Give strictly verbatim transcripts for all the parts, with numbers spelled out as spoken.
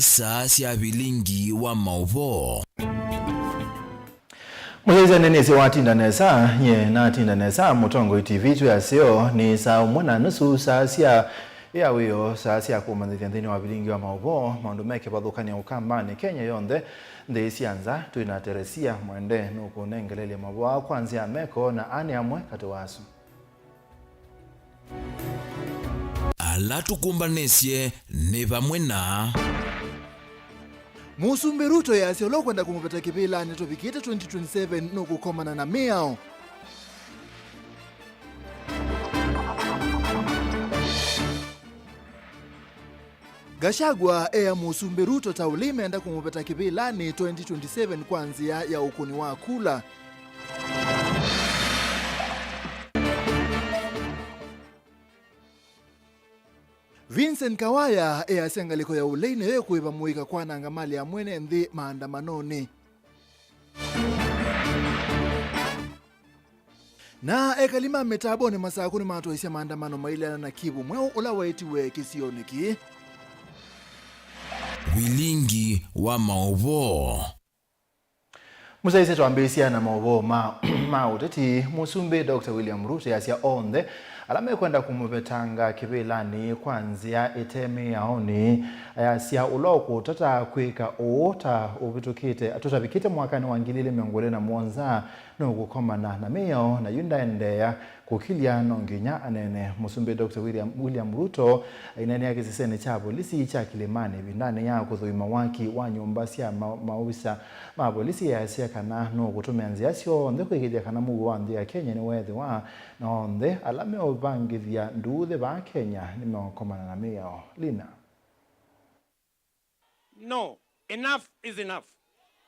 Saa sya vilingi wa maũvoo. Mũsyaĩĩsya nĩnĩsĩ watinda nesa, nyie natinda nesa, Mũtongoi T V twĩ aseo, nĩ saa ũmwe na nusu saa sya ĩa wĩoo, saa sya kũmanyĩthya nthĩnĩ wa vilingi wa maũvoo, maũndũ me kĩvathũkany'o Ũkambanĩ, Kenya yonthe, nthĩ sya nza. Twĩ na Teresia Mwende nũkũnengelelya maũvoo aa kwa nzĩa ya meko, na aa nĩ amwe katĩ wa asu. Ala tũkũmbanĩsye nĩ vamwe na. Mũsumbĩ Ruto easya ũla ũkwenda kũmũveta kĩvĩlanĩ tũvikĩte twenty twenty-seven nũkũkomana na mĩao. Gachagua ea Mũsumbĩ Ruto ta ũla menda kũmũveta kĩvĩlanĩ twenty twenty-seven kwa nzĩa ya ũkũni wa kula. Vincent Kawaya easya ngalĩko ya ũlei nĩyo ĩkũĩva mũika kwananga mali ya mwene nthĩ maandamanonĩ. Na ekali ma mĩtambonĩ Masakũ nĩmatwaisye maandamano maileana na kĩw'ũ mweũ ũla waĩtiwe kĩsionĩ kĩĩ. Vilingi wa maũvoo. Mũsyaĩĩsya twambĩĩsya na maũvoo ma, ma ũteti. Mũsumbĩ Doctor William Ruto easya onthe ala mekwenda kũmũvetanga kĩvĩlanĩ kwa nzĩa ĩte mĩaonĩ, easya ũla ũkũtata kwĩka ũu ta ũvĩtũkĩte, tũtavikĩte mwakanĩ wa ngili ilĩ mĩongo ĩlĩ na mũonza nũkũkomana na mĩao, na yu ndaendeea kũkilya no nginya aneene. Mũsumbĩ Doctor William, William Ruto aineenea kĩsesenĩ kya volisi kya Kĩlĩmanĩ ĩvindanĩ ya kũthũima waki wa nyũmba sya ma-, maovisa ma volisi, easya kana nũkũtũmĩa nzĩa syonthe kũĩkĩĩthya kana mũuo wa nthĩ ya Kenya nĩweethĩwa, na onthe ala meũvangĩthya nduuthĩ vaa Kenya nĩmeũkomana na mĩao. Lina. No, enough is enough.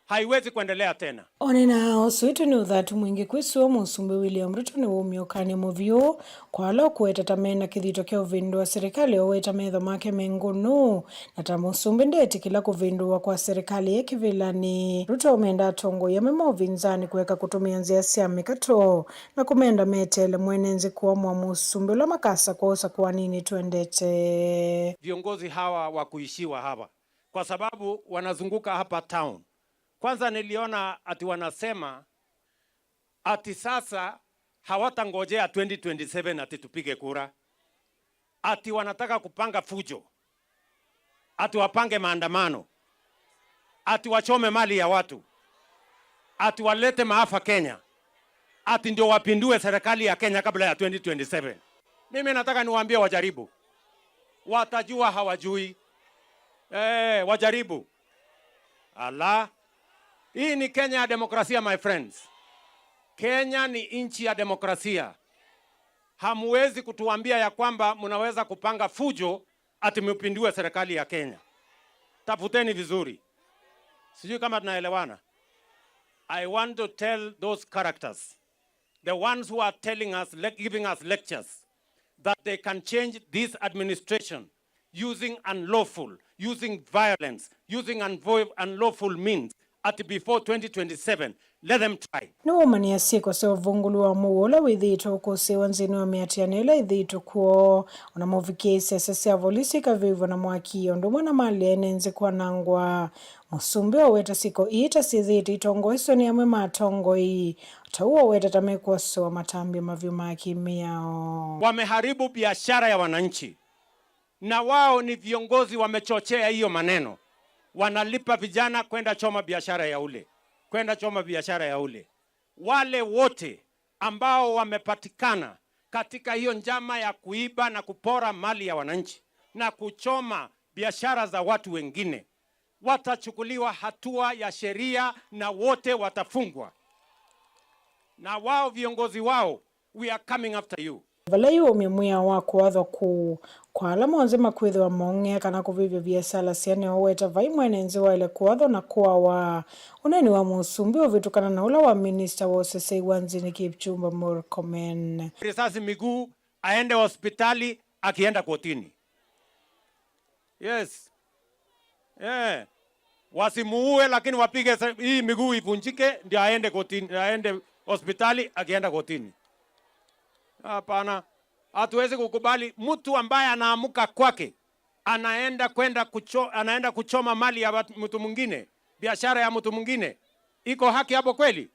Haiwezi kuendelea tena. Onena ũsu ĩtu nĩ ũthatu mwingĩ kwĩsũa Mũsumbĩ William Ruto nĩwumya ũkany'o mũvyũ kwa ala ũkũweta ta mena kĩthito kya ũvĩndũa serikali, oweta metho make me ngũnũ, na ta mũsumbĩ ndeetĩkĩla kũvĩndũwa kwa serikali ye kĩvĩlanĩ. Ruto ũmenda atongoi amwe ma ũvinzani kũeka kũtũmĩa nzĩa sya mĩkato na kũmenda meteele mwene nzĩ kũamũa mũsumbĩ ũla makasakwa ũsakũaninĩ twendete. Viongozi hawa wa kuishiwa hawa, kwa sababu wanazunguka hapa town. Kwanza niliona ati wanasema ati sasa hawatangojea twenty twenty-seven ati tupige kura. Ati wanataka kupanga fujo. Ati wapange maandamano. Ati wachome mali ya watu. Ati walete maafa Kenya. Ati ndio wapindue serikali ya Kenya kabla ya twenty twenty-seven. Mimi nataka niwaambie wajaribu. Watajua hawajui. Eh, wajaribu. Ala. Hii ni Kenya ya demokrasia, my friends. Kenya ni nchi ya demokrasia. Hamuwezi kutuambia ya kwamba mnaweza kupanga fujo ati mpindue serikali ya Kenya. Tafuteni vizuri. Sijui kama tunaelewana. I want to tell those characters, the ones who are telling us, le-, giving us lectures, that they can change this administration using unlawful, using violence, using unvo-, unlawful means, at before twenty twenty-seven, let them try. Nĩwaumanĩa syĩko sya ũvũngũlu wa mũuo ũla wĩthĩĩtwe ũkũsĩĩwa nthĩnĩ wa mĩatĩanĩo ĩla ĩthĩĩtwe kw'o, ona mũvikĩĩsya sya volisi ikavyũĩvwa na mwaki, o ũndũ ũmwe na mali ya ene nzĩ kwanangwa. Mũsumbĩ ũweta syĩko ii ta syĩthĩĩtwe itongoeswe nĩ amwe ma atongoi, ta ũu ũweta ta mekwosewa matambya mavyũ ma kĩmĩao. Wameharibu biashara ya wananchi, na wao ni viongozi, wamechochea hiyo maneno, wanalipa vijana kwenda choma biashara ya ule, kwenda choma biashara ya ule. Wale wote ambao wamepatikana katika hiyo njama ya kuiba na kupora mali ya wananchi na kuchoma biashara za watu wengine, watachukuliwa hatua ya sheria na wote watafungwa. Na wao viongozi wao, we are coming after you. Vala yu ũmya mwĩao wa kũathwa kũu kwa ala monthe makwĩthĩwa maũng'ea kana kũvĩvya viasala syane, ũweta vai mwene nzĩ waĩle kũathwa na kũawa. Ũneeni wa mũsumbĩ ũvĩtũkana na ũla wa minista wa ũsesei wa nthĩnĩ Kipchumba Murkomen. Risasi miguu, aende hospitali akienda kotini. Yes. Eh. Wasimuue, lakini wapige se-, hii miguu ivunjike ndio aende kotini, aende hospitali akienda kotini. Hapana. Hatuwezi kukubali mtu ambaye anaamka kwake anaenda kwenda kucho, anaenda kuchoma mali ya watu, mtu mwingine, biashara ya mtu mwingine. Iko haki hapo kweli?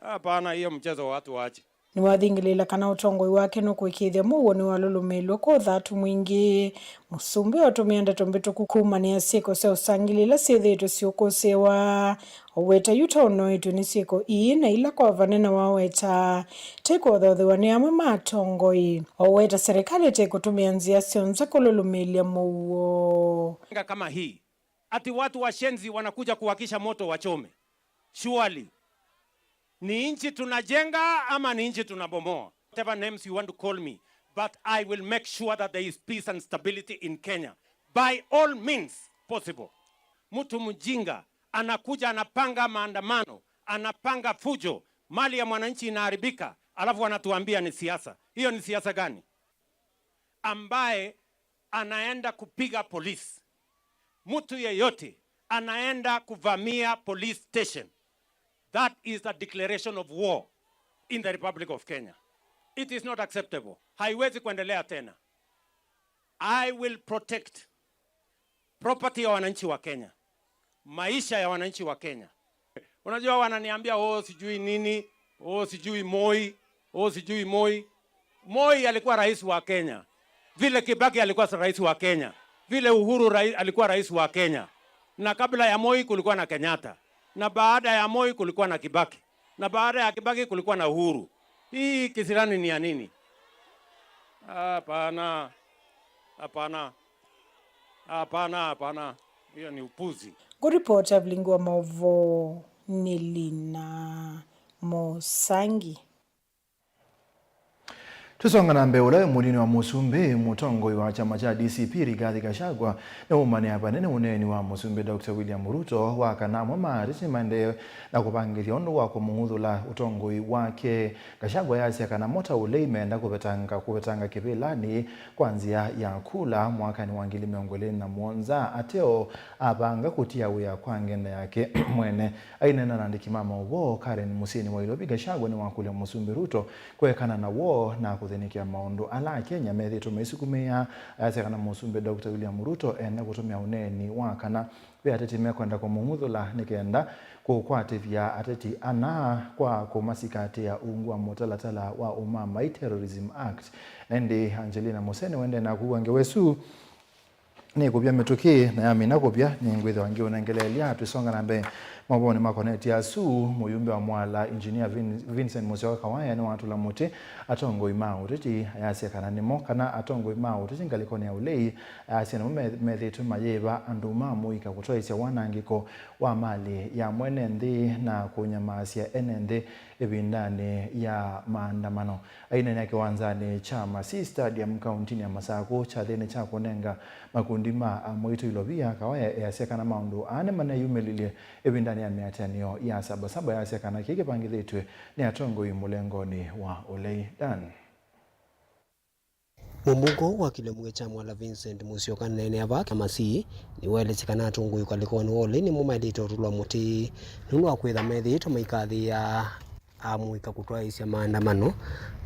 Hapana, hiyo mchezo watu waache. Nĩwathingĩlĩĩla kana ũtongoi wake nũkũĩkĩĩthya mũuo nĩwalũlũmĩĩlw'e kwa ũthatu mwingĩ. Mũsumbĩ watũmĩa ndeto mbĩtũku kũmanĩa syĩko sya ũsangĩli ila syĩthĩĩtwe syĩũkũsĩĩwa. Oweta yu ta ũnoetw'e nĩ syĩko ii na ila kwa vanene waweta te kũthaũthĩwa nĩ amwe ma atongoi. Oweta serikali ĩte kũtũmĩa nzĩa syonthe kũlũlũmĩĩlya mũuo. Kama hii, ati watu washenzi wanakuja kuwakisha moto wachome. Surely. Ni nchi tunajenga ama ni nchi tunabomoa? Whatever names you want to call me, but I will make sure that there is peace and stability in Kenya by all means possible. Mtu mjinga anakuja anapanga maandamano, anapanga fujo, mali ya mwananchi inaharibika, alafu anatuambia ni siasa. Hiyo ni siasa gani? Ambaye anaenda kupiga polisi, mtu yeyote anaenda kuvamia police station, that is a declaration of war in the Republic of Kenya. It is not acceptable. Haiwezi kuendelea tena. I will protect property ya wananchi wa Kenya, maisha ya wananchi wa Kenya. Unajua, wananiambia, "Oh, sijui nini, oh, sijui Moi, oh, sijui Moi." Moi alikuwa rais wa Kenya vile Kibaki alikuwa rais wa Kenya, vile Uhuru rai-, alikuwa rais wa Kenya, na kabla ya Moi kulikuwa na Kenyatta, na baada ya Moi kulikuwa na Kibaki, na baada ya Kibaki kulikuwa na Uhuru. Hii kisirani ni ya nini? Hapana, hapana, hapana, hapana. Hiyo ni upuzi. Kũripota vilingi wa maũvoo nĩ Lina Mũsangi. Tũsonga na mbee, ũla wĩ mũnini wa mũsumbĩ, mũtongoi wa kyama kya D C P Rigathi Gachagua nĩwaumanĩa vanene ũneeni wa mũsumbĩ Doctor William Ruto wa kana amwe ma ateti maendee na kũvangĩthya ũndũ wa kũmũng'uthũla ũtongoi wake. Gachagua yasya kana mo ta ũlei meenda kũvetanga, kũvetanga kĩvĩlanĩ kwa nzĩa ya kula mwakanĩ wa ngili mĩongo ĩlĩ na mũonza, ateo avanga kũtia wĩa kwa ngenda yake mwene. Aineena na andĩki ma maũvoo Karen mũsyĩnĩ wa Ilovi, Gachagua nĩwakũlya mũsumbĩ Ruto kũekana na woo na kũthĩnĩkĩa maũndũ ala Akenya methĩĩtwe maisukumĩĩa. Ayasya kana mũsumbĩ Doctor William Ruto enda kũtũmĩa ũneeni wa kana ve ateti mekwenda kũmũng'uthũla nĩ kenda kũkwatĩthya ateti ana kwa kũmasikatĩa ungu wa mũtalatala wa Umamai Terrorism Act. Na ĩndĩ Angelina Mũseni wendee na kũw'a ngewa ĩsu nĩkũvya mĩtũkĩ, na yamina kũvya, nĩngwĩthĩwa ngĩũnengeleelya. Twĩsonga na mbee maũvoonĩ makonetye asu, mũyumbe wa Mwala, Engineer Vin-, Vincent Musyoka Kawaya nĩwatũla mũtĩ atongoi ma ũteti, ayasya kana nĩmo kana atongoi ma ũteti ngalĩkonĩ ya ũlei, ayasya nĩmo me-, methĩĩtwe mayĩva andũ ma mũika kũtwaĩsya wanangĩko wa malĩ ya mwene nthĩ na kũnyamaasya ene nthĩ ĩvindanĩ ya maandamano. Aineenea kĩwanzanĩ kya Masii Stadium kauntinĩ ya Masakũ kyathĩnĩ kya kũnenga makundi ma amwaitũ ilovia, Kawaya easya kana maũndũ aa nĩmaneyumĩlilye ĩvindanĩ ya mĩatĩanĩo ya Saba Saba. Yasya kana kĩĩ kĩvangĩthĩtw'e nĩ atongoi mũlengonĩ wa ũlei. Dan. Mũmbunge wa kĩlungu kya Mwala Vincent Musyoka neenea vaa Masii nĩwaelesye kana atongoi ngalĩkonĩ wa ũlei nĩmo maĩlĩte ũtũlwa mũtĩ nũndũ wa kwĩtha methĩĩtwe maikathĩĩa amũika kũtwaĩĩsya maandamano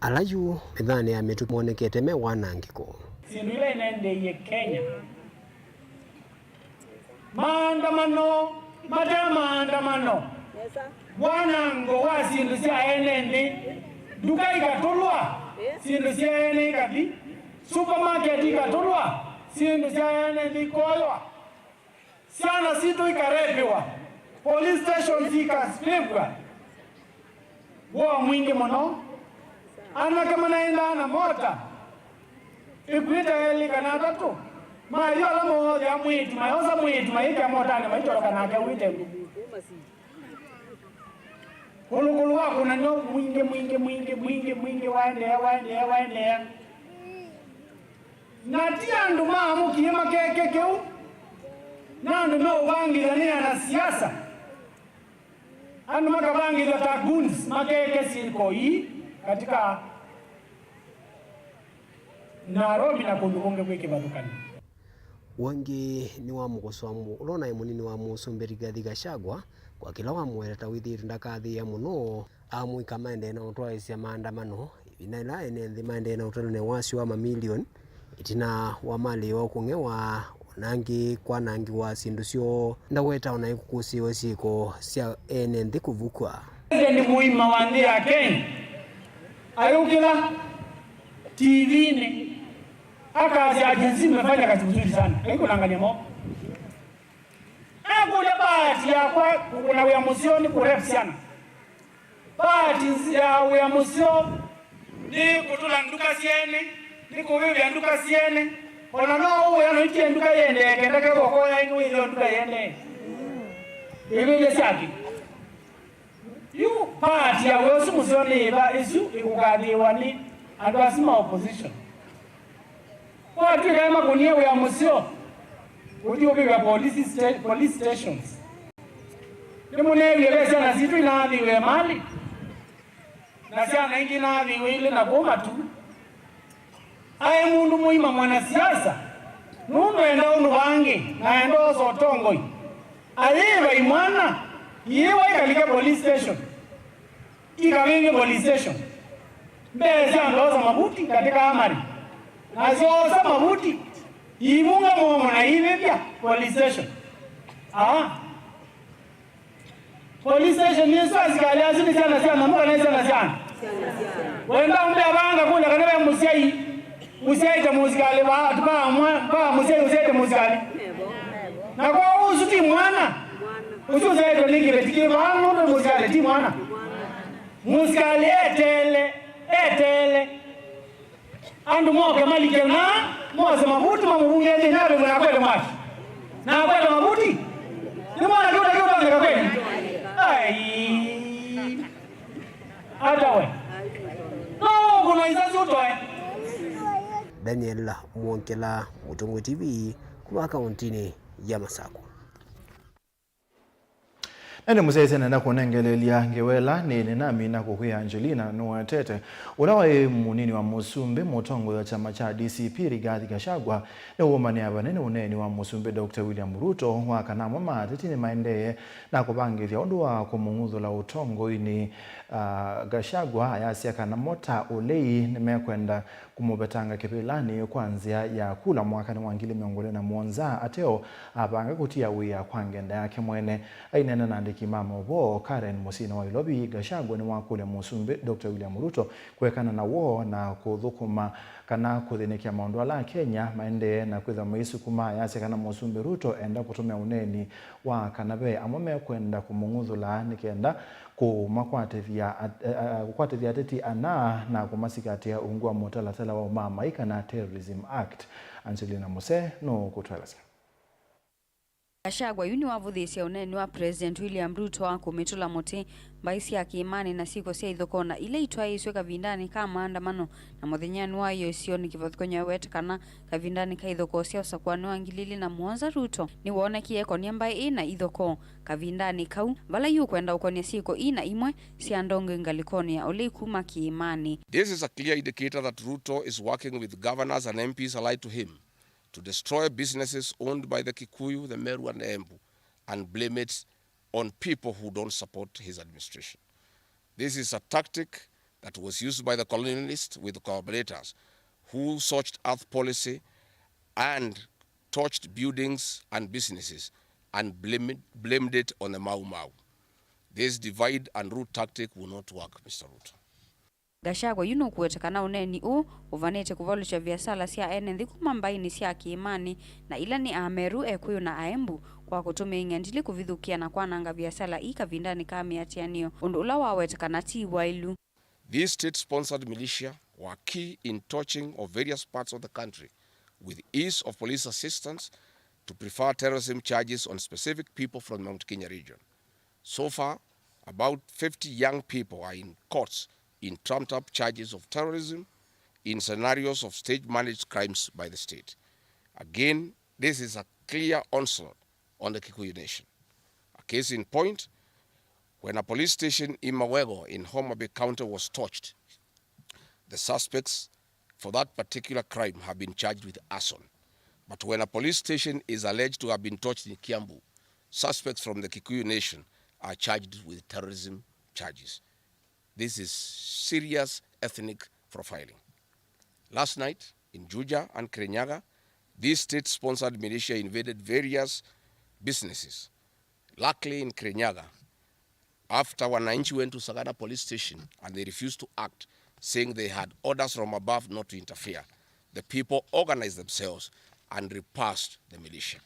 ala yu mĩthanĩ ya mĩtũkĩ monekete me wanangĩko. Syĩndũ ila inendeeie Kenya, maandamano mate maandamano, wanango wa syĩndũ sya ene nthĩ, nduka ikatũlwa, syĩndũ sya ene ikathi, supermarket ikatũlwa, syĩndũ sya ene nthĩ ikoywa. Syana sitũ ikarepiwa, police stations ikasipĩvw'a, woo mwingĩ mũno, anake manaendaa na mota ĩkuĩte elĩ kana atatũ, mathi ala mothea mwĩĩtu, mayosa mwĩĩtu mayĩkĩa motanĩ maitoloka nake ũĩte nthĩ. Kũlũkũlũ wa kũnanĩwa mwingĩ mwingĩ mwingĩ mwingĩ mwingĩ waendeea waendeea waendeea. Na ti andũ maamũkie makeke kĩu, na andũ meũvangĩthya nĩ anasiasa. Andũ makavangĩthya ta goons makeke syĩko ii katika Nairobi na kũndũ kũngĩ kwĩ kĩvathũkany'o. Ũngĩ nĩ wa mũkosoa mũ-, ũla ũnaĩ mũnini wa mũsumbĩ Rigathi Gachagua kwa kĩla wamũweta ta wĩthĩĩtwe ndakathĩĩa mũno amũika maendee na ũtwaĩĩsya maandamano ĩvinda ĩla ene nthĩ maendee na ũtalũnĩa wasyo wa mamilioni Ĩtina wa malĩo kũng'ewa, o na angĩ kwanangĩwa syĩndũ syoo, ndaweta o na ĩkũkũsĩĩwa syĩko sya ene nthĩ kũvukw'a. President mũima wa nthĩ ya Kenya ayũkĩla T V-inĩ akasya ati, "Sisi mmefanya kazi mzuri sana." Aikunangania mo. Akũlya part yakwa kũkũna wĩa mũseo nĩ kũrep syana. Part ya wĩa mũseo nĩ kũtũla nduka syene, nĩ kũvĩvya nduka syene. Ona no ũwĩa noitie nduka yendee kenda kew'o koya ĩngĩ wĩthĩo nduka yendee. Ivĩvya syake. Yu part ya wĩa ũsu mũseo nĩ ĩva ĩsu ĩkũkathĩĩwa nĩ andũ asu ma opposition? Kwatw'ĩka nĩmakũnie wĩa mũseo kũthi ũvĩvya police sta-, police stations. Nĩmũneewie ve syana sitũ inaathĩwe malĩ, na syana ingĩ inaathĩwe ilĩ na kũu matu. Aĩ mũndũ mũima mwanasiasa, nũndũ enda ũndũ vangĩ na enda osa ũtongoi. Ayĩĩva imwana, iĩwa ikalike police station, ikavĩng'e police station. Mbee sya ndosa mavuti katika amari, na syoosa mavuti, iivunga mũomo na iivĩvya police station. Aa. Police station ĩsu asikalĩ asu nĩ syana sya nyamũ kana nĩ syana sya andũ? Wenda ũmbĩa vaa ngakũlya kana ve mũsyai ũsyaĩte mũsikalĩ vaa, vaa mwa-, vaa mũsyai ũsyaĩte mũsikalĩ? Na kwoou ũsu ti mwana. Ũsu ũsyaĩtwe nĩ kĩveti kĩ vaa nũndũ mũsikalĩ ti mwana. Mũsikalĩ eteele, eteele andũ moke malike na mose mavuti mamũvunge nthĩ nĩ avĩvwe na akwete mwaki. Na akwete mavuti. Nĩ mwana kĩũta kĩũtonyeka kweli? Ai. Ata we. No kũna isasi ũtoe. Daniel Mwongela, Mũtongoi T V, kuma kaũntinĩ ya Masakũ. Na nĩ mũsyaĩĩsya nenda kũnengelelya ngewa ĩla nĩ nĩnamina kũkwĩa Angelina nũwetete. Ũla waĩ mũnini wa mũsumbĩ, mũtongoi wa kyama kya D C P Rigathi Gachagua, nĩwũmanĩa vanene ũneeni wa mũsumbĩ Doctor William Ruto wa kana amwe ma ateti nĩmaendee na kũvangĩthya ũndũ wa kũmũng'uthũla ũtongoinĩ. Ah, Gachagua ayasya kana mo ta ũlei nĩmekwenda kũmũvetanga kĩvĩlanĩ kwa nzĩa ya kula mwakanĩ wa ngili mĩongo ĩlĩ na mũonza ateo avanga kũtia wĩa kwa ngenda yake mwene. Aineena na andĩki ma maũvoo Karen mũsyĩnĩ wa Ilovi, Gachagua nĩwakũlya mũsumbĩ Doctor William Ruto kũekana na woo na kũthũkũma kana kũthĩnĩkya maũndũ ala Akenya maendee na kwĩthwa maisukuma. Ayasya kana mũsumbĩ Ruto enda kũtũmĩa ũneeni wa kana ve amwe mekwenda kũmũng'uthũla nĩ kenda kũmakwatĩthya at-, a-, a-, kũkwatĩthya ateti ana na kũmasikatĩa ungu wa mũtalatala wa ũmaamai kana Terrorism Act. Angelina Muse nũkũtũelesya. Gachagua yu nĩwavũthĩĩsye ũneeni wa President William Ruto wa kũmĩtũla mũtĩ mbaĩ sya Kĩĩmanĩ na syĩko sya ithokoo na ila itwaĩĩsw'e kavindanĩ ka maandamano, na mũthenyanĩ wa ĩyo ĩsionĩ kĩvathũkany'o ewete kana kavindanĩ ka ithokoo sya ũsakũani wa ngili ilĩ na mũonza Ruto nĩwoonekie ekonia mbaĩ ĩ na ithokoo kavindanĩ kau, vala yu ũkwenda ũkonia syĩko ii na imwe sya ndongoi ngalĩkonĩ ya ũlei kuma Kĩĩmanĩ. This is a clear indicator that Ruto is working with governors and M Ps allied to him to destroy businesses owned by the Kikuyu, the Meru and the Embu and blame it on people who don't support his administration. This is a tactic that was used by the colonialists with collaborators who scorched earth policy and torched buildings and businesses and blamed, blamed it on the Mau Mau. This divide and rule tactic will not work, Mister Ruto. Gachagua yu nũkũweta kana ũneeni ũũ ũvanĩte kũvalũkya viasala sya ene nthĩ kuma mbaĩnĩ sya Kĩĩmanĩ na ila nĩ Ameru, Ekũyũ na Aembu kwa kũtũmĩa ing'endilĩ kũvithũkĩa na kwananga viasala ii kavindanĩ ka mĩatĩanĩo, ũndũ ũla waweta kana ti waĩlu. These state-sponsored militia were key in torching of various parts of the country with ease of police assistance to prefer terrorism charges on specific people from the Mount Kenya region. So far, about fifty young people are in courts in trumped-up charges of terrorism in scenarios of stage-managed crimes by the state. Again, this is a clear onslaught on the Kikuyu nation. A case in point, when a police station in Mawego in Homa Bay County was torched, the suspects for that particular crime have been charged with arson. But when a police station is alleged to have been torched in Kiambu, suspects from the Kikuyu nation are charged with terrorism charges. This is serious ethnic profiling. Last night, In Juja and Kirinyaga, this state-sponsored militia invaded various businesses, luckily in Kirinyaga, after wananchi went to Sagana Police Station and they refused to act, saying they had orders from above not to interfere. The people organized themselves and repulsed the militia.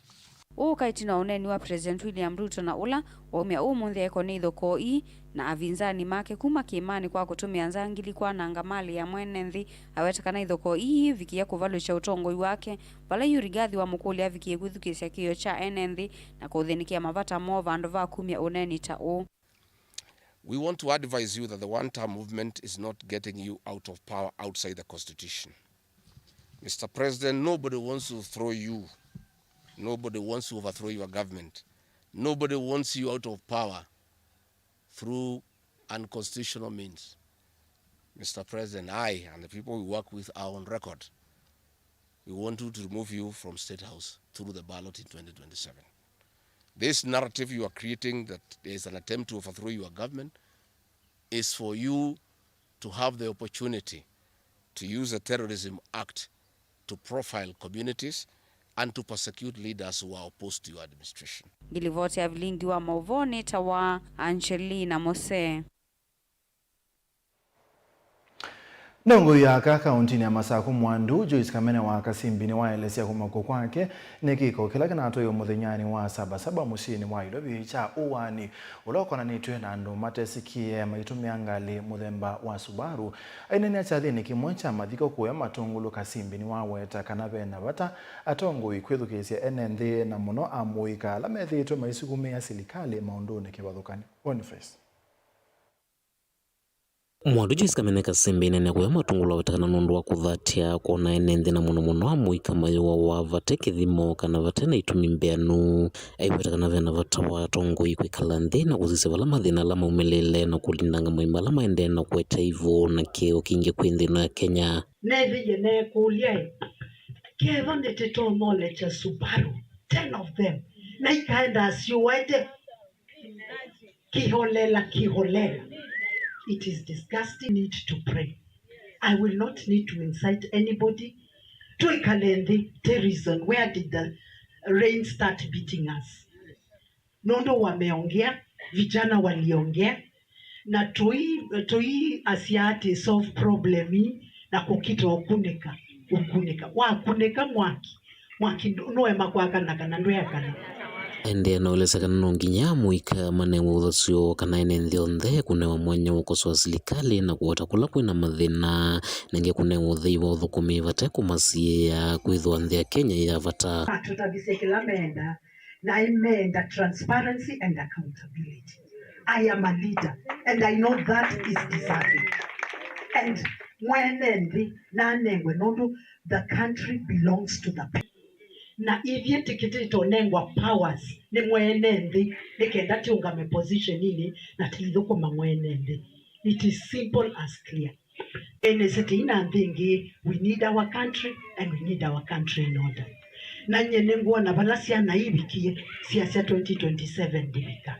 Ũũ ũkaĩtina wa ũneeni wa President William Ruto na ũla waumya ũmũnthĩ aekwa nĩ ithokoo ii na avinzani make kuma kĩĩmanĩ kwa kũtũmĩa nzangili kwananga malĩ ya mwene nthĩ. Aweta kana ithokoo ii ivikĩĩa kũvalũkya ũtongoi wake, vala yu Rigathi wamũkũlya avikĩe kwĩthukĩĩsya kĩĩo kya ene nthĩ na kũthĩnĩkĩa mavata moo vandũ va kumya ũneeni ta ũũ. We want to advise you that the one-term movement is not getting you out of power outside the constitution. Mister President, nobody wants to throw you. Nobody wants to overthrow your government. Nobody wants you out of power through unconstitutional means. Mister President, I and the people we work with are on record. We want you to remove you from State House through the ballot in twenty twenty-seven. This narrative you are creating that there is an attempt to overthrow your government is for you to have the opportunity to use the Terrorism Act to profile communities and to persecute leaders who are opposed to your administration. Ngilivoti ya vilingi wa mauvoo nĩ ta wa Angelina Mose. Nũngũ ya aka kaũntĩnĩ ya Masakũ Mwandu, Joyce Kamene wa Kasimbi nĩwaelesya kũmakwa kwake nĩ kĩko kĩla kĩnatwaiwe mũthenyanĩ wa Saba Saba mũsyĩnĩ wa Ilovi kya ũaani ũla ũkonanĩtw'e na andũ matesikie maitũmĩa ngalĩ mũthemba wa Subaru. Aineenea kyathĩnĩ kĩmwe kya mathiko kũya Matũngũlũ, Kasimbi nĩwaweta kana ve na vata atongoi kwĩthukĩĩsya ene nthĩ, na mũno amũika ala methĩĩtwe maisukumĩĩa silikalĩ maũndũnĩ kĩvathũkany'o. Boniface. Mwandu Joyce Kamene Kasimbi aineenea kũya Matũngũlũ aweta kana nũndũ wa kũthatya kwona ene nthĩ na mũno mũno amũika mayũawa vate kĩthimo kana vate na itumi mbĩanu. Aiweta kana ve na vata wa atongoi kwĩkala nthĩ na kũsisya vala mathĩna ala maumĩlĩĩle na kũlindanga maima ala maendee na kũete ivũ na kĩo kingĩ kwĩ nthĩ ĩno ya Kenya. Nethĩie neekũlya-ĩ, kethwa nĩtĩtonolekya Subaru, ten of them, na ikaenda syũaĩte kĩholela, kĩholela. It is disgusting. Need to pray. I will not need to incite anybody. Twĩkale nthĩ, tũreason, where did the rain start beating us? Nũndũ wameongea, vijana waliongea, na tũi-, tũiasya atĩ solve problem ii na kũkita ũkunĩka, ũkunĩka. Wakunĩka mwaki, mwaki ndũ-, nũema kwakana kana ndwĩakana. Aendeea na ũelesya kana no nginya amũika manewe ũthasyo kana ene nthĩ onthe kũnewa mwanya wa ũkosoa silikalĩ na kũweta kũla kwĩna mathĩna, na ĩngĩ kũnewa ũthei wa ũthũkũmi vate kũmasiĩĩa kwĩthĩwa nthĩ ya Kenya yĩ ya vata. Atũtavisye kĩla meenda, na ĩmeenda transparency and accountability. I am a leader and I know that is deserving. And mwene nthĩ nanengwe nũndũ the country belongs to the people. Na ithyĩ tĩkĩtĩte ũnengwa powers nĩ mwene nthĩ nĩ kenda tĩũngame positioninĩ na tĩithũkũma mwene nthĩ. It is simple as clear. Ene city ina nthĩ ĩngĩ, we need our country and we need our country in order. Na nyie nĩngwona vala syana ivikie, syasya twenty twenty-seven ndivika.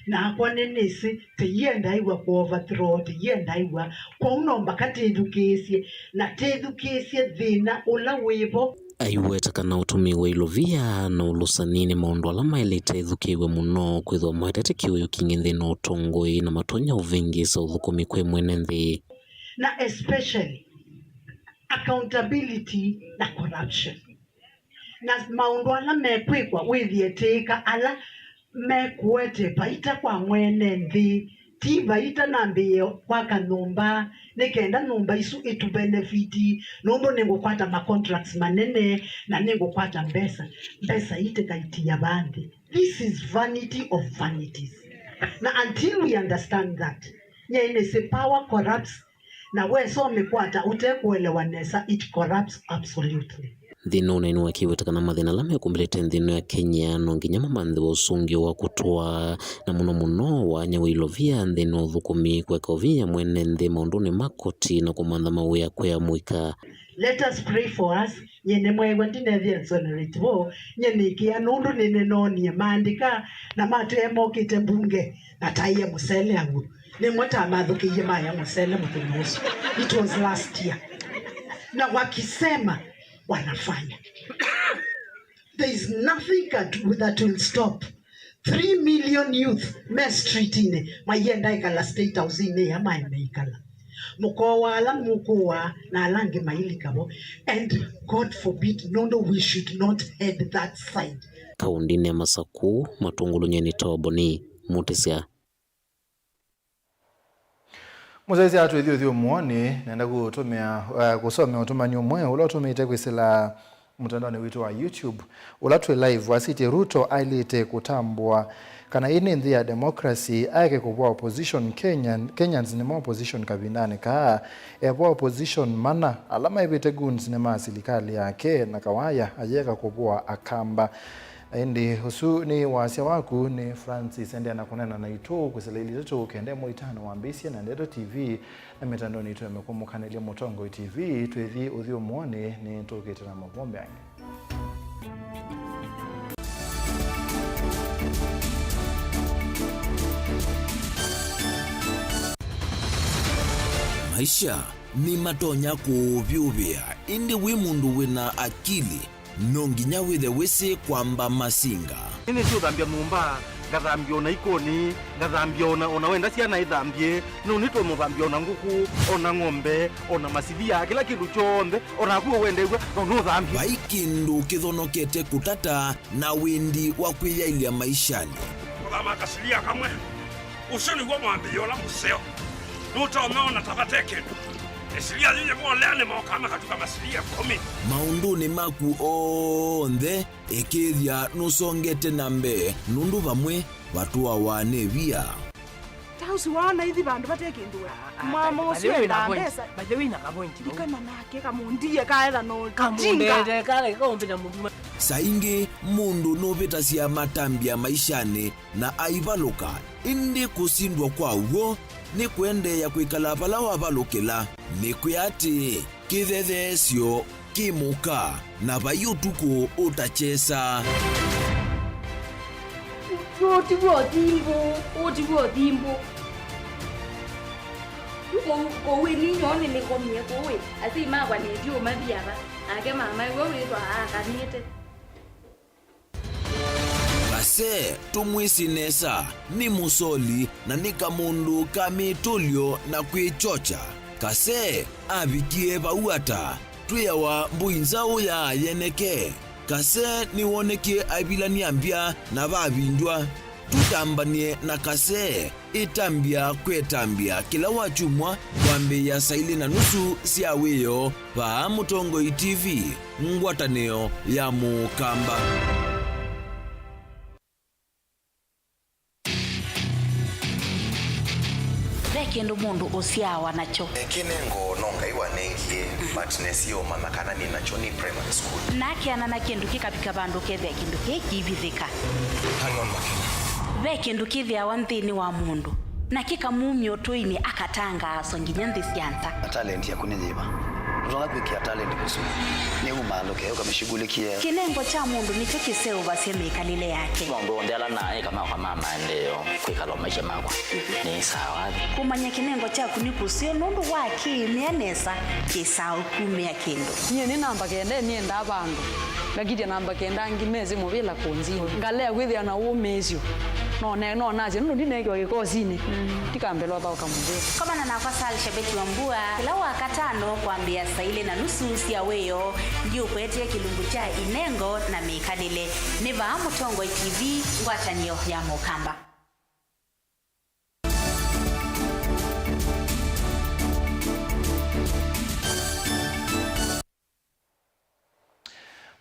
Nakwa nĩnĩsĩ tĩienda ĩw'a kũ overthrow, tĩienda ĩw'a. Kwoou no mbaka tĩthukĩĩsye, na tĩthukĩĩsye thĩna ũla wĩvo. Aiweta kana ũtũmĩi wa ilovia na ũlũsani nĩ maũndũ ala maĩlĩte ĩthukĩĩw'e mũno, kwĩthĩwa maetete kĩũyũ kingĩ nthĩnĩ wa ũtongoi na matonya ũvĩngĩĩsa ũthũkũmi kwĩ mwene nthĩ. Na especially accountability na corruption. Na maũndũ ala mekwĩkwa wĩthĩe tĩĩka ala mekũete vaita kwa mwene nthĩ, ti vaita nambĩĩe kwaka nyũmba, nĩ kenda nyũmba isu ĩtũbenefiti, nũndũ nĩngũkwata ma contracts manene na nĩngũkwata mbesa. Mbesa ii tĩkaitia vaa nthĩ. This is vanity of vanities. Na until we understand that, nyie nĩsĩ power corrupts, na wesa ũmĩkwata ũte kũelewa nesa, it corrupts absolutely. Nthĩnĩ wa ũneeni wake aiweta kana mathĩna ala mekũmbĩlĩte nthĩ ĩno ya Kenya no nginya mamanthĩwe ũsũngĩo wa kũtũa, na mũno mũno wanya wa ilovia nthĩnĩ wa ũthũkũmi, kũeka ũvinya mwene nthĩ maũndũnĩ ma koti na kũmantha mawĩa kwĩ amũika. Let us pray for us. Nyie nĩmweew'a ndinethĩa exonerate vo, nyie nĩkĩa nũndũ nĩnĩnoonie maandĩka na matwĩe mokĩte mbunge na taĩe mũsele aw'o. Nĩmwe tamathũkĩie maya mũsele mũthenya ũsu. It was last year. Na wakisema, wanafanya. There is nothing that, that will stop three million youth me streetini maienda ikala State House-ini ya maembe ikala. Mũkooa ala mũkũaa na ala angĩ mailika vo. And God forbid, nũndũ we should not head that side. Kaũndĩnĩ ya Masakũ, Matũngũlũ nyeni Toboni, Mũtĩsya. Mũsyaĩĩsya, twĩthi ũthyũmũonĩ, nenda kũtũmĩa, eh, kũsomea ũtũmani ũmwe ũla ũtũmĩte kwĩsĩla mũtandaonĩ witũ wa YouTube, ũla twĩ live, wasĩtye Ruto aĩlĩte kũtambũa kana ĩĩ nĩ nthĩ ya democracy, aeke kũvũa opposition. Kenyan, Kenyans nĩmo opposition kavindanĩ kaa. Evũa opposition mana, ala maĩvĩte goons nĩ ma silikalĩ yake, na Kawaya ayeka kũvũa Akamba. Ĩndĩ ũsu nĩ wasya waku. Nĩ Francis, endeea na kũneena naitũ kwĩsĩla ilĩ itatũ kenda ĩmwe itano wambĩĩsye na Ndeto T V na mĩtandaonĩ yitũ ya mĩkũmũkanĩlya Mũtongoi T V. Twĩthi ũthyũmũonĩ, nĩtũkĩte na maũvoo mbeange. Maisha nĩmatonya kũũvyũvĩa, ĩndĩ wĩ mũndũ wĩna akili, no nginya wĩthe wĩsĩ kwamba masinga. Nĩnĩsĩ ũthambya nyũmba, ngathambya ona ikoni, ngathambya ona, ona wenda syana ithambye, no nĩtũmũthambya ona ngũkũ, ona ng'ombe, ona masilia, kĩla kĩndũ kyonthe, ona naku wendew'a, no nũthambye. Vai kĩndũ kĩthonokete kũtata na wĩndi wa kwĩyaĩlya maishanĩ. Kũthama kasilia kamwe. Ũsu nĩw'o mwambĩĩo ũla mũseo. Nũtonya ona ta vate kĩndũ. Ĩsilia yĩyĩvolea nĩmokaa makatuka masilia ĩkũmi. Maũndũnĩ maku onthe, ĩkĩĩthya nũsongete na mbee, nũndũ vamwe vatũawa nĩ via. Ta ũsu waona ithi vandũ vate kĩndũ we. Mama ũsu ena mbesa. By the way, na ka point. Ndikana nake kamũndie kaetha no kamũndete kale kaũmbĩta mũthuma. Saa ingĩ mũndũ nũvĩtasya matambya maishanĩ na aivalũka, ĩndĩ kũsindwa kwa w'o nĩ kũendeea kwĩkala vala wavalũkĩla. Nĩkwĩa atĩ kĩthetheesyo kĩ mũka, na vai ũtukũ ũtakyesa. Ũũ ti w'o thimbũ, ũũ ti w'o thimbũ. Yu kũu, kũu ĩni nyoo nĩnĩkomie kũu ĩ, asyai makwa nĩthi ũmathi ava, nake mamae we wĩthwa aakanĩte. Kasee, tũmwĩsĩ nesa, nĩ mũsoli na nĩ kamũndũ ka mĩtũlyo na kwĩkyokya. Kasee avikie vau ata? Twĩawa mbũi nzaũ ya yeneke. Kasee nĩwonekie aivilany'a mbya na vavindw'a. Tũtambany'e na Kasee. Ĩtambya kwĩ ĩtambya kĩla wakyumwa kwambĩĩa saa ilĩ na nusu sya wĩoo vaa Mũtongoi T V, ngwatanĩo ya Mũkamba. Ve kĩndũ mũndũ ũsyaawa nakyo. Kĩnengo no Ngai wanengie, but nesie ũmanya kana nĩ nakyo nĩ primary school. Na akeana na kĩndũ kĩkavika vandũ ũkethĩa kĩndũ kĩĩ kĩivithĩka. Hang on, Makena. Ve kĩndũ kĩthĩawa nthĩnĩ wa mũndũ, na kĩkamumya ũtũinĩ, akatangaaswa nginya nthĩ sya nza. Na talent yaku nĩ yĩva? Ndũtonya kwĩkĩa talent kũsu. Nĩ umaalũke, ũkamĩshughulikie. Kĩnengo kya mũndũ nĩkyo kĩseũvasya mĩkalĩle yake. Maũndũ onthe ala naeka makwa ma maendeeo, kwĩkala o maisha makwa, nĩ sawa. Kũmanya kĩnengo kyaku nĩ kũseo nũndũ wa kĩĩmĩa nesa, kĩsaa ũkumĩa kĩndũ. Nyie nĩ namba kenda, nĩendaa vandũ. Ngakitya namba kenda angĩ mesĩ mũvĩla kũnzini. Ngalea kwĩthĩa na ũmĩĩsyo. No ne-, no nasye, nũndũ ndineekiwa kĩkosinĩ, ndikambĩlwa thaũka mũvĩa. Komana nakwa Sal Shabeti wa Mbua, kĩla Wakatano kwambĩĩa saa ilĩ na nusu sya wĩoo, ndiũkũetee kĩlungu kya inengo na mĩkalĩle. Nĩ vaa Mũtongoi T V, ngwatanĩo ya Mũkamba.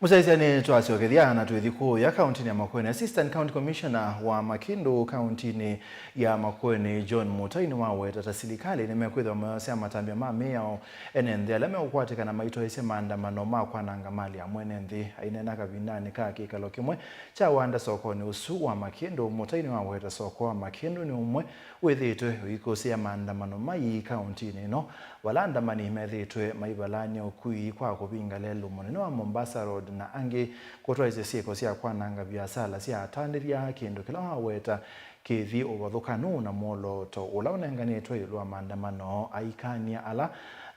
Mũsyaĩĩsya, nĩtwasyokethya na twĩthi kũũya kaũntĩnĩ ya Makueni. Assistant County Commissioner wa Makĩndũ kaũntĩnĩ ya Makueni, John Mũtai, nĩwaweta ta silikalĩ nĩmekwĩthĩwa mayosea matambya ma mĩao ene nthĩ ala meũkwatĩkana maitoesye maandamano ma kwananga mali ya mwene nthĩ. Aineena kavindanĩ ka kĩkalo kĩmwe kya wanda sokonĩ ũsu wa Makĩndũ, Mũtai nĩwaweta soko wa Makĩndũ nĩ ũmwe wĩthĩĩtwe ũikũsĩa maandamano mai kaũntĩnĩ ĩno, vala andamani methĩĩtwe maivalany'a ũkui kwa kũvinga lelũ mũnene wa Mombasa Road na angĩ kũtwaĩsya syĩko sya kwananga viasala sya atandĩthya, kĩndũ kĩla waweta kĩthi ũvathũkanu na mwolooto ũla ũnenganĩtwe ĩũlũ wa maandamano, aikany'a ala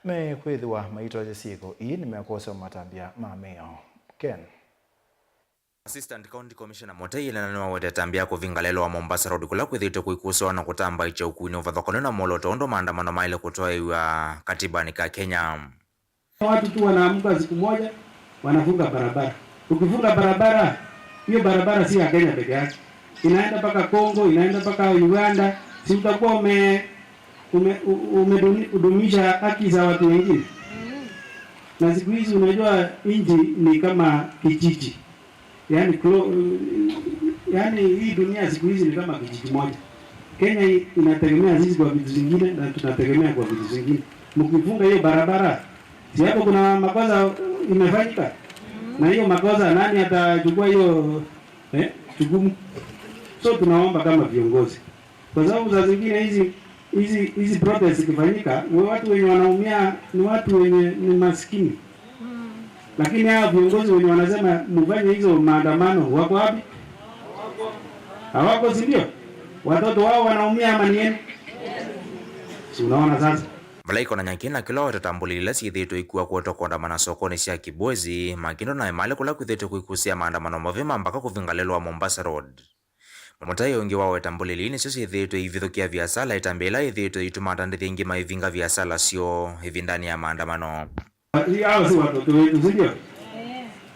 mekwĩthĩwa maitoetye syĩko ii nĩmekwosewa matambya ma mĩao. Ken. Assistant County Commissioner Motei ĩnena nĩwawete ĩtambya ya kũvinga lelũ wa Mombasa Road kũla kwĩthĩĩtwe kũikũsĩwa na kũtambaĩkya ũkui nĩ ũvathũkanu na mwolooto ũndũ maandamano maĩle kũtwaĩwa katibanĩ ka Kenya. Watu tu wanaamka siku moja, wanafunga barabara. Ukifunga barabara, hiyo barabara si ya Kenya peke yake. Inaenda mpaka Congo, inaenda mpaka Uganda. Si utakuwa ume-, ume-, u-, umedumisha haki za watu wengine? Na siku hizi unajua nchi ni kama kijiji. Yaani, clo-, yaani hii dunia siku hizi ni kama kijiji moja. Kenya hii inategemea sisi kwa vitu zingine na tunategemea kwa vitu zingine. Mkifunga hiyo barabara, si hapo kuna makosa imefanyika? Na hiyo makosa nani atachukua hiyo, eh, jukumu? So tunaomba kama viongozi, kwa sababu saa zingine hizi, hizi, hizi protest zikifanyika, we-, watu wenye wanaumia ni watu wenye ni maskini. Lakini hawa viongozi wenye wanasema mufanye hizo maandamano wako wapi? Hawako, si ndio? Watoto wao wanaumia ama ni yenu? Si unaona sasa? Vala ikonany'a kĩna kĩla wetata mbũlĩli ila syĩthĩĩtwe ikuwa kwotwa kũandamana sokonĩ sya Kibwezi, Makindo na Emali kũla kwĩthĩĩtwe kũikũsĩa maandamano mavima mpaka kũvinga lelũ wa Mombasa Road. Mũtai ũngĩ waweta mbũlĩli nĩsyo syĩthĩĩtwe ivithũkĩa viasala, ĩtambya ĩla yĩthĩĩtwe ĩituma atandĩthya aingĩ maivinga viasala syoo ĩvindanĩ ya maandamano. Hawa si watoto wetu, si ndio?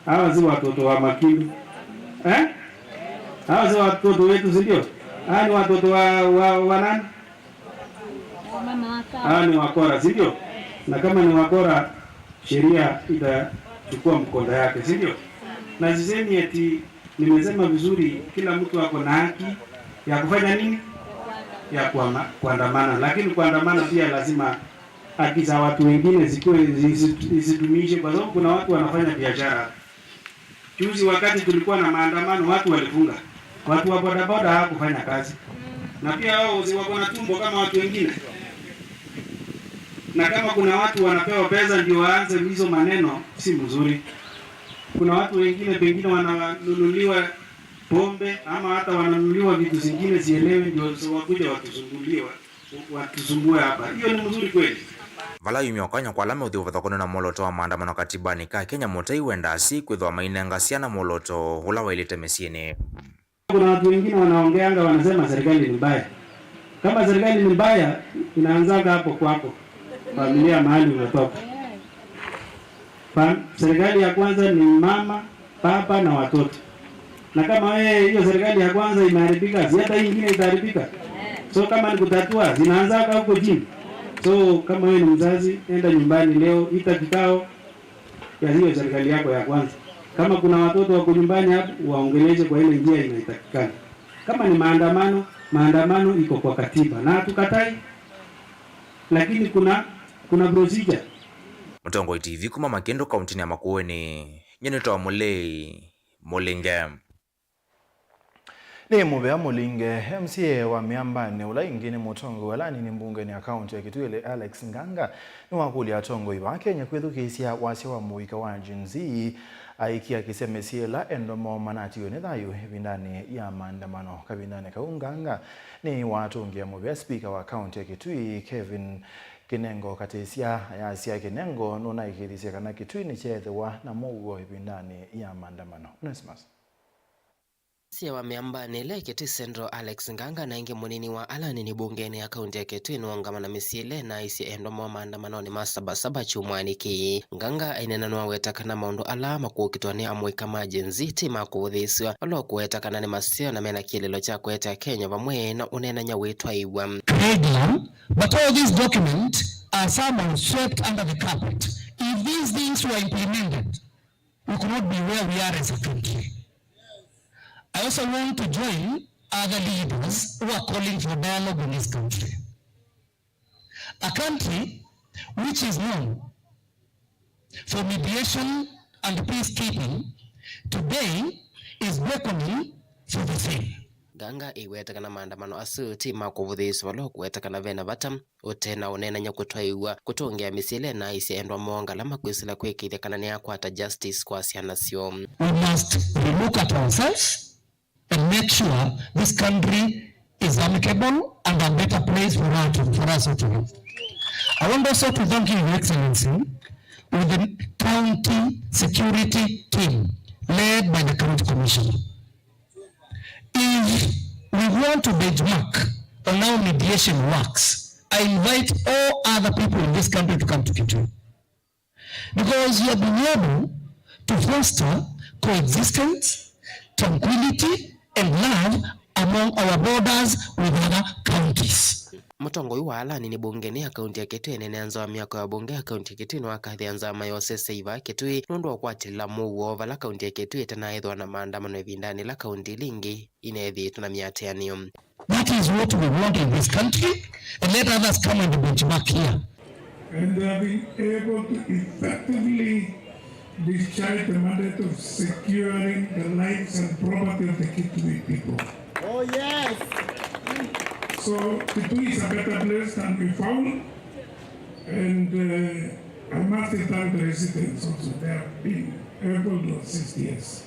Hawa si watoto wa Makindu. Eh? Hawa si watoto wetu, si ndio? Hawa ni watoto wa, wa, wa nani? Hawa ni wakora, si ndio? Na kama ni wakora, sheria itachukua mkondo yake, si ndio? Na sisemi eti nimesema vizuri, kila mtu ako na haki ya kufanya nini? Ya kuama-, kuandamana. Lakini kuandamana pia lazima haki za watu wengine zikuwe, zisi-, zisitumishe, kwa sababu kuna watu wanafanya biashara. Juzi wakati tulikuwa na maandamano, watu walifunga. Watu wa bodaboda hawakufanya kazi. Na pia wao si wako na tumbo kama watu wengine. Na kama kuna watu wanapewa pesa ndio waanze hizo maneno, si mzuri. Kuna watu wengine pengine wananunuliwa pombe ama hata wananunuliwa vitu zingine, sielewi, ndio wakuje watusumbuliwa. Watusumbue hapa. Hiyo ni mzuri kweli? Vala yumya ũkany'a kwa ala meũthi ũvathũkanu na mwolooto wa maandamano katibanĩ ka Kenya, Mũtei wendaa asyai kwĩthĩwa mainenga syana mwolooto ũla waĩlĩte mĩsyĩnĩ. Kuna watu wengine wanaongeanga, wanasema serikali ni mbaya. Kama serikali ni mbaya, inaanzanga hapo kwako, familia mahali unatoka. Pa-, serikali ya kwanza ni mama, baba na watoto. Na kama wewe hiyo serikali ya kwanza imeharibika, si hata hii ingine itaharibika? So kama ni kutatua, zinaanza huko chini. So kama wewe ni mzazi, enda nyumbani leo, ita kikao ya hiyo serikali yako ya kwanza. Kama kuna watoto wako nyumbani hapo, waongeleshe kwa ile njia inatakikana. Kama ni maandamano, maandamano iko kwa katiba. Na hatukatai, lakini kuna, kuna procedure. Mũtongoi T V kuma Makĩndũ, kauntinĩ ya Makueni, nyie nĩtawa Mũlei Mũlinge. Nĩ mũvea Mũlinge, M C A wa Mĩambanĩ, ũla ĩngĩ nĩ mũtongoi wa ala anini mbungenĩ ya kaunti ya Kitui, Alex Nganga, nĩwakũlya atongoi va Kenya kwĩthukĩĩsya wasya wa mũika wa Gen Z aikia kĩsya mĩsyĩ ĩla endwa moo manatiwe nĩ thayũ ĩvindanĩ ya maandamano. Kavindanĩ kau, Nganga nĩwatũngĩa mũvea spika wa kaunti ya Kitui, Kevin Kinengo Katĩsya, ayasya Kinengo nũnaĩkĩĩthisye kana Kitui nĩkyeethĩwa na mũuo ĩvindanĩ ya maandamano. Onesmus. M C A wa Mĩambanĩ ĩla ĩ Kitui Central, Alex Nganga, na ĩngĩ mũnini wa ala anini mbungenĩ ya kaunti ya Kitui nĩwaũngama na mĩsyĩ ĩla ĩnaaisye endwa moo maandamanonĩ ma Saba Saba kyumwanĩ kĩĩ. Nganga aineena nĩwaweta kana maũndũ ala makũkitwa nĩ amũika ma Gen Z ti ma kũvũthĩĩsw'a, vala ũkũweta kana nĩ maseo na mena kĩeleelo kya kũete Akenya vamwe na ũneenany'a wĩtwaĩw'a. Regular, but all these documents are somehow swept under the carpet. If these things were implemented, we could not be where we are as a country. I also want to join other leaders who are calling for dialogue in this country. A country which is known for mediation and peacekeeping today is beckoning for the same. Nganga ĩweta kana maandamano asu ti ma kũvũthĩĩsw'a, vala ũkũweta kana vena vata ũte na ũneenany'a kũtwaĩw'a kũtũngĩa mĩsyĩ ĩla ĩnaaisye endwa moo ngalama kwĩsĩla kwĩkĩĩthya kana nĩyakwata justice kwa syana syoo. We must relook at ourselves and make sure this country is amicable and a better place for us to, for us to live. I want also to thank you, Your Excellency, with the county security team led by the county commissioner. If we want to benchmark on how mediation works, I invite all other people in this country to come to Kitui. Because you have been able to foster coexistence, tranquility, and love among our borders with other counties. Mũtongoi wa ala anini mbungeni ya kaunti ya Kitui, ene nza wa myako ya mbunge ya kaunti ya Kitui, nĩwakathĩa nzama ya ũsesei va Kitui nũndũ wa kũatĩlĩla mũuo vala kaunti ya Kitui ĩtanaĩthwa na maandamano ĩvindanĩ ĩla kaunti ila ingĩ ineethĩĩtwe na mĩatĩanĩo. That is what we want in this country, and let others come and benchmark here. And they have been able to effectively discharge the mandate of securing the lives and property of the Kitui people. Oh, yes. So Kitui is a better place than we found, and, uh, I must thank the residents also. They have been able to assist us.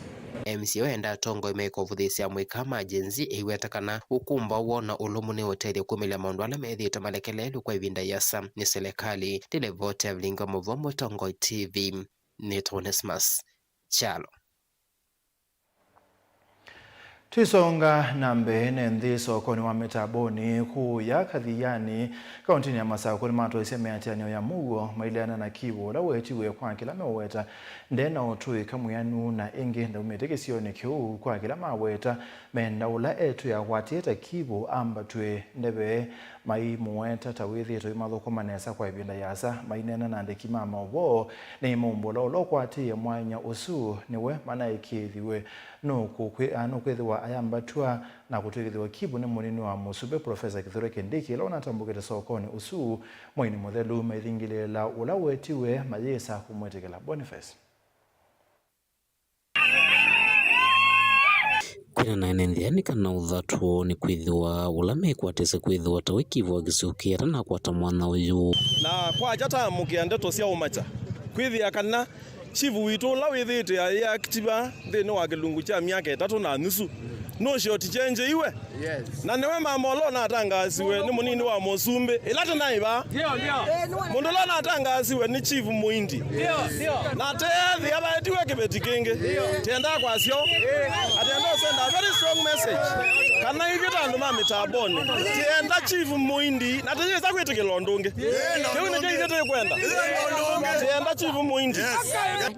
M C A ũenda atongoi maikũvũthĩĩsya amũika ma Gen Z ĩiweta kana ũkũmbaũ woo na ũlũmu nĩ ũtethyo kumĩlya maũndũ ala methĩĩtwe malekeleelw'e kwa ĩvinda ĩasa nĩ silikalĩ. Ndĩ livoti ya Vilingi wa Mũvoo, Mũtongoi T V, nĩtwa Onesmus Kyalo. Twisonga na mbee, ne nthĩ sokonĩ wa mĩtambonĩ kũũya Kathiani, kaũntĩnĩ ya Masakũ, nĩmatwaisye mĩatĩanĩo ya mũuo maileana na Kivu ũla wetiwe kwa kĩla meũweta nde na ũtũĩka mwĩanu, na ĩngĩ ndaumĩte kĩsionĩ kĩu kwa kĩla maweta menda ũla etwĩa akwatĩte Kivu ambatw'e ndeve. Maimũweta ta wĩthĩĩtwe aimathũkũma nesa kwa ĩvinda yĩasa, maineena na andĩki ma maũvoo, nĩmaumbũla ũla ũkwatĩĩe mwanya ũsu nĩwe manaĩkĩĩthiwe nũkũkwĩ-, a, nũkwĩthĩwa ayambatw'a na kũtw'ĩkĩthĩwa Kivu nĩ mũnini wa mũsumbĩ Profesa Kithure Kindiki, ĩla ũnatambũkĩte sokonĩ ũsu mweinĩ mũthelu, maithingĩlĩĩla ũla wetiwe mayĩsa kũmwĩtĩkĩla. Boniface. Kwĩna na ene nthĩ nĩ kana ũthatwo nĩ kwĩthĩwa ũla mekwatĩsya kwĩthĩwa ta we Kivu wa kĩsio kĩĩ atanakwata mwanya ũyũ. Na kwakya taamũkĩa ndeto sya ũmakya kwĩthĩa kana chief witũ ũla wĩthĩĩtwe ayĩaktiva nthĩnĩ wa kĩlungu kya myaka ĩtatũ na nusu nũshoti chenjeiwe. Yes. Na nĩwe mama ũla ũnatangaasiwe nĩ mũnini wa mũsumbĩ ĩla tĩnaĩ vaa. Ndio, ndio. Mũndũ ũla ũnatangaasiwe nĩ Chief Mũindi. Ndio, ndio. Na teethĩa vaetiwe kĩveti kĩngĩ. Ndio. Tienda kwasyo. Eh. Atienda ũsenda a very strong message. Kana ithyĩ ta andũ ma mĩtambonĩ, tienda Chief Mũindi na tĩyĩsa kwĩtĩkĩla ũndũ ũngĩ. Kĩu nĩkyo ithyĩ tũkwenda. Tienda Chief Mũindi.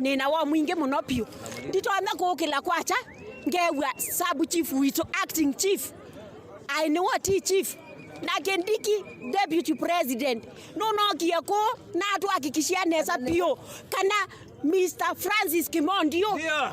Nĩna woo mwingĩ mũno piũ. Nditonya kũũkĩla kwakya. Ngew'a sub chief witũ, acting chief, aĩ nĩwe ti chief, na Kindiki deputy president nũnookie kũũ na atũhakikishia nesa piũ kana Mister Francis Kimondi yu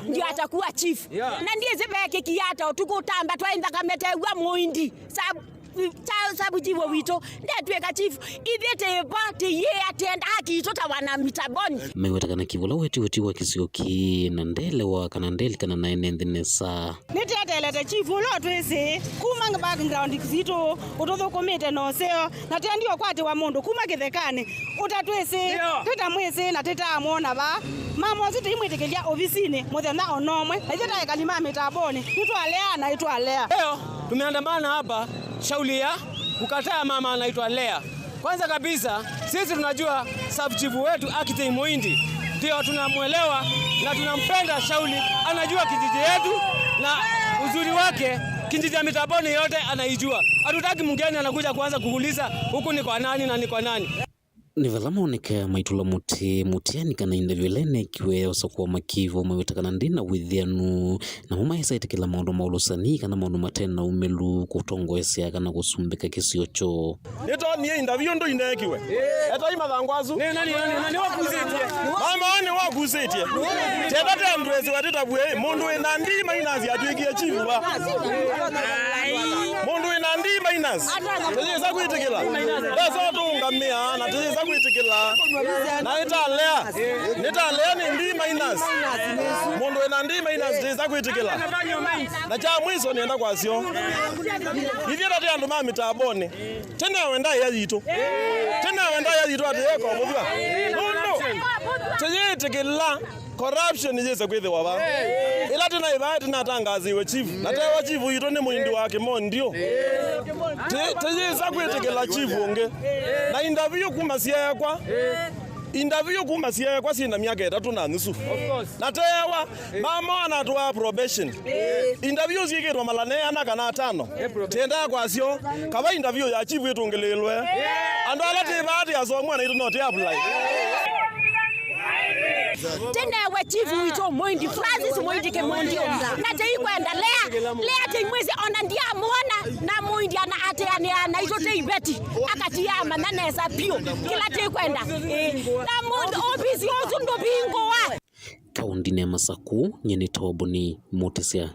ndio atakuwa chief. Yeah. Na ndiĩsĩ veekĩkie ata ũtukũ ũtambatwa nthakame tew'a Mũindi sub Cha-, sub chief witũ ndetw'ĩka chief. Ithyĩ tĩva tĩyĩĩa tĩenda haki itũ ta wana mĩtambonĩ. Meweta kana Kivu ũla wetiwe ti wa kĩsio kĩĩ na ndelewa kana ndelikana na ene nthĩ nesa. Nĩteteelete chief ũla ũtwĩsĩ kuma background sitũ ũtũthũkũmĩte na ũseo, na tendi ũkwatĩwa mũndũ kuma kĩthekanĩ ũtatwĩsĩ, ndio, tũtamwĩsĩ na tũtaamwona vaa. Mama ũsu tũimwĩtĩkĩlya ovisinĩ mũthenya o na ũmwe, na ithyĩ ta ekali ma mĩtambonĩ nĩtwalea na ĩtwalea. Leo tumeandamana hapa shauli ya kukataa mama anaitwa Lea. Kwanza kabisa, sisi tunajua sub chief wetu Akitei Muindi, ndio tunamwelewa na tunampenda shauli, anajua kijiji yetu na uzuri wake, kijiji ya Mitaboni yote anaijua. Hatutaki mgeni anakuja kuanza kuuliza huku ni kwa nani na ni kwa nani. Nĩ vala moneka maitũla mũtĩ mũtiani kana interview ĩla ĩneekiwe ya ũsakũa Makivu, maweta kana ndĩna wĩthĩanu, namo maesa ĩtĩkĩla maũndũ ma ũlũsani kana maũndũ mate na umĩlu kũtongoesya kana kũsumbĩka kĩsio kyoo. Nĩtonie interview ũndũ ineekiwe. Etai mathangũ asu. Nĩ nani, nĩ nani, nĩ nani wakusĩtie? Mama nĩ wakusĩtie. Tenda te andũ esi watĩtavue, mũndũ wĩ na D minus atwĩkie chief wa. Mũndũ wĩ na D minus. Tĩyĩsa kwĩtĩkĩla. Ndesa ũtũũngamĩa na tĩyĩsa kwĩtĩkĩla. Na nĩtalea. Nĩtalea nĩ D minus. Mũndũ wĩ na D minus tĩyĩsa kwĩtĩkĩla. Na kya mwiso nĩenda kwasyo. Ithyĩ tatĩ andũ ma Mitaboni. Tĩnewenda ĩa yitũ. Tĩnewenda ĩa yitũ atĩ yeka ũvũthw'a. Nũndũ tĩyĩtĩkĩla. Corruption yĩse kwĩthĩwa va. Ĩla tĩnaĩ vaa tĩnatangaasiwe chief. Na tewa chief witũ nĩ Mũindi wa Kĩmondio. Tĩ- tĩyĩsa kwĩtĩkĩla chief ũngĩ. Na interview kuma syeekwa. Interview kuma syeekwa syĩ na myaka ĩtatũ na nusu. Na teewa, mama anatũaa probation. Interview syĩkĩtwe mala ne ana kana atano. Tĩendaa kwasyo, kava interview ya chief ĩtũngĩlĩĩlwe. Andũ ala tĩ vaa tĩ asomu na itũ no tĩ apply. Tĩnewe chief witũ Mũindi Francis Mũindi Kĩmũndi. Na tĩikwenda Lea, Lea tĩimwĩsĩ ona ndiamwona, na Mũindi ana atĩanĩa na itũ tĩ iveti, akatiamanya nesa vyũ kĩla tĩkwenda. Ĩĩ. Na mũndũ obisi ũsu ndũvingũa. Kaũndĩnĩ ya Masakũ, nyie nĩ Toboni Mũtĩsya.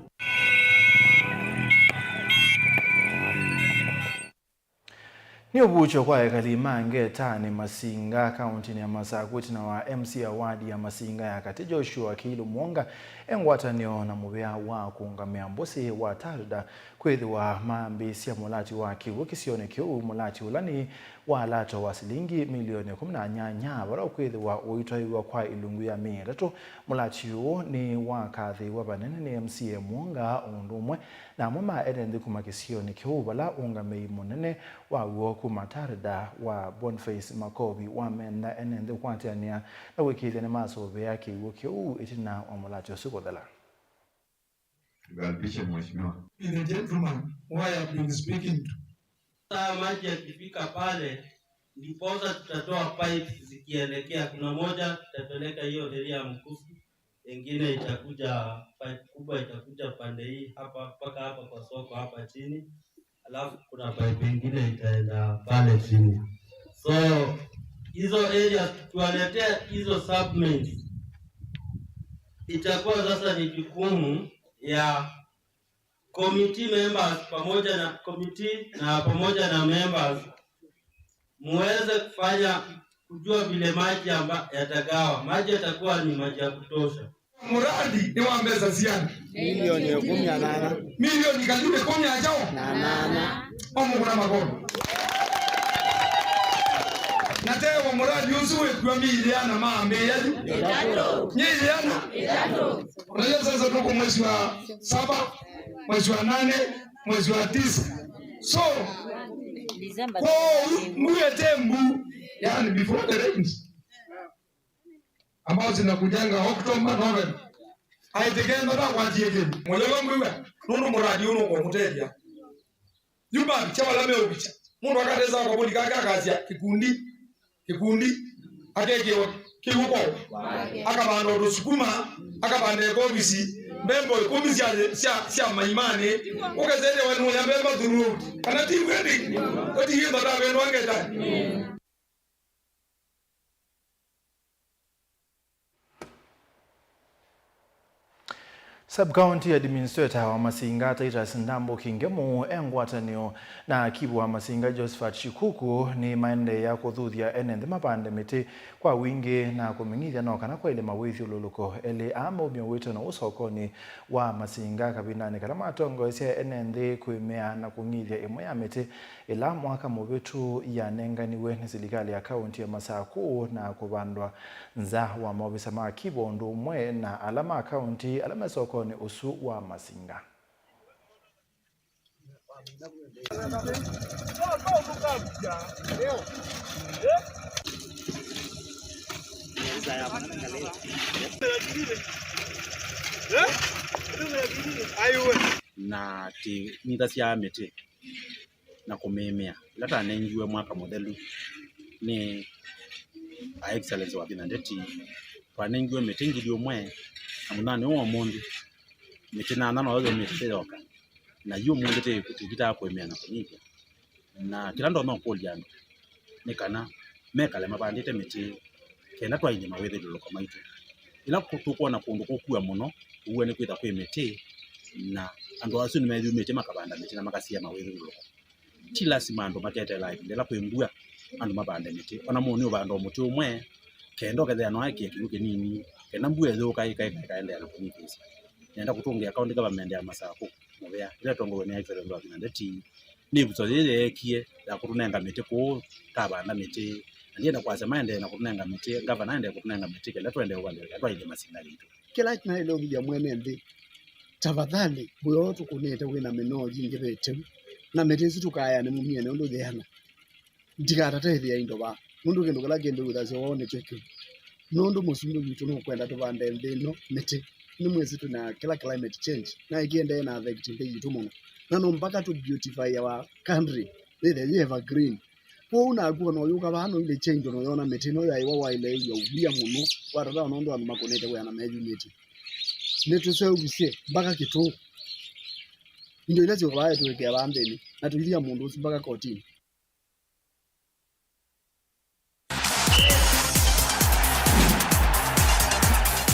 Nĩ ũvuũkyo kwa ekali ma Ngetanĩ Masinga, kaũntĩnĩ ya Masakũ, ĩtina wa M C A ward ya Masinga ya Katĩ, Joshua Kĩilu Mwonga, e ngwatanĩo na mũvĩa wa kũũngamĩa mbũsĩ wa Tarda, kwĩthĩwa maambĩĩsya mũlati wa kĩw'ũ kĩsionĩ kĩu. Mũlati ũla nĩ wa lato wa silingi milioni ĩkũmi na nyanya, vala ũkwĩthĩwa ũitwaĩw'a kwa ilungu ya myei ĩtatũ. Mũlati ũũ nĩwakathĩĩwe vanene nĩ M C A Mwonga o ũndũ ũmwe na amwe ma ene nthĩ kuma kĩsionĩ kĩu, vala ũngamĩi mũnene waw'o kuma Tarda wa Boniface Makovi wamenda ene nthĩ kũkwatĩanĩa na kũĩkĩĩthya nĩmasũvĩa kĩw'ũ kĩu ĩtina wa mũlati ũsu kũthela. Tukaribishe mheshimiwa. Be the gentleman who I have been speaking to. Saa maji yakifika pale, ndiposa tutatoa pipes zikielekea. Kuna moja tutapeleka hiyo area ya Mkusu, ingine itakuja, pipe kubwa itakuja pande hii hapa, mpaka hapa kwa soko hapa chini, alafu kuna pipe ingine itaenda pale chini. So hizo areas tukiwaletea hizo sub mains, itakuwa sasa ni jukumu ya committee members pamoja na committee na pamoja na members muweze kufanya, kujua vile maji amba yatagawa. Maji yatakuwa ni maji ya kutosha. Muradi nĩ wa mbesa siana? Milioni ĩkũmi na nana. Milioni karibu ĩkũmi na kyaũ? Na nana. Omũkũna makono. Na tewa muradi ũsu wĩkua miliana maambĩĩa yu. Ĩtatũ. Nyiliana. Ĩtatũ. Unajua sasa tuko mwezi wa saba, mwezi wa nane, mwezi wa tisa. So, December. Kwa hiyo, mbu ete mbu, yani before the rains, ambao zinakujanga October, November. Aitekenda ndakwatie kĩndũ. Mũyolo mwiwe, nũndũ mũradi ũnũ ũkũmũtethya. Yu mbavi kya vala meũvikya. Mũndũ akatesa kwa bũli kake akasya kĩkundi, kĩkundi, akekĩwa kĩw'ũ kwoo. Akavanda ũndũ sukuma, akavanda ekovisi, mbembo ĩkũmi sya, sya, sya maimanĩ. Ũkesethĩa we nũya mbemba throughout. Kana ti kwĩndĩ, ũtiĩtho ndavĩndwa ngetani. Sub-County Administrator wa Masinga Titus Ndambuki Ngemu e ngwatanĩo na akivu wa Masinga Josephat Shikuku nĩmaendeea kũthuthya ene nthĩ mavande mĩtĩ kwa wingĩ na kũmĩng'ithya no kana kwaĩle mawĩthyũlũlũko elĩ aa maumya wĩtano ũũ sokonĩ wa Masinga kavindanĩ kala matongoesya ene nthĩ kwĩmea na kũng'ithya ĩmwe ya mĩtĩ ĩla mwaka mũvĩtu yanenganiwe nĩ silikalĩ ya kaũntĩ ya Masakũ na kũvandwa nza wa maovisa ma akivu o ũndũ ũmwe na ala ma kaũntĩ ala me sokonĩ ũsu wa Masinga. Na tĩnyithasya mĩtĩ na kũmĩĩmĩa. Ĩla twanengiwe mwaka mũthelu nĩ Her Excellency Wavinya Ndeti, twanengiwe mĩtĩ ngili ũmwe, na mũthenya ũũ wa ũmũnthĩ, mĩtĩ nana noyo yũmĩte yoka, na yu ũmũnthĩ tĩ-, tũkitaa kũĩmĩa na kũnyivya. Na kĩla ndonya ũkũlya andũ nĩ kana mekale mavandĩte mĩtĩ, kenda twaĩlye mawĩthyũlũlũko maitũ. Ĩla kũ-, tũkwona kũndũ kũkua mũno, ũw'e nĩ kwĩtha kwĩ mĩtĩ, na andũ asu nĩmeyumĩtye makavanda mĩtĩ na makasia mawĩthyũlũlũko. Ti lasima andũ maketeelaa ĩvinda ĩla kwĩ mbua, andũ mavande mĩtĩ. Ona mũũ nĩ ũvanda o mũtĩ ũmwe, kenda ũkethĩa no aĩkĩe kĩw'ũ kĩnini, kenda mbua ĩyũka ĩkaendeea na kũnyivĩsya. Nĩenda kũtũngĩa county government ya Masakũ mũvea, ĩla ĩtongoew'e nĩ Her Excellency Wavinya Ndeti, nĩ ĩvuso yĩĩ yeekie ya kũtũnenga mĩtĩ kũũ, tavanda mĩtĩ, na ndienda kwasya maendee na kũtũnenga mĩtĩ, ngavana aendee kũtũnenga mĩtĩ, kenda tũendee ũvanda, kenda twaĩlye Masinga yitũ. Kĩla naĩle ũthia mwene nthĩ, tafadhali, wĩa ũũ tũkũnĩte wĩna mĩnoo yingĩvĩte ũu. Na mĩtĩ ĩsu tũkaea nĩ mũmie nĩ ũndũ yĩana. Ndikatatethĩa indo vaa. Nũndũ kĩndũ kĩla kĩndũ wĩthasya woo nĩkyo kĩu. Nũndũ mũsumbĩ witũ nũkwenda tũvande nthĩ ĩno mĩtĩ. Nĩmwĩsĩ twĩ na kĩla climate change. Na ĩkĩendee na affect nthĩ yitũ mũno. Na no mpaka tũ beautify our country. Yĩthe yĩ evergreen. Kwoou naku ona ũyũka vaa no ilĩkya indo na ũyona mĩtĩ ĩno yaĩwa waĩle ĩw'a ũvia mũno. Watata ona ũndũ andũ makũnĩte wĩa na meyumĩtye. Nĩtũseũvisye mpaka kĩtũũ. Indo ila syũkaa tũĩkĩa vaa nthĩnĩ, na tũithia mũndũ ũsu mpaka kotini.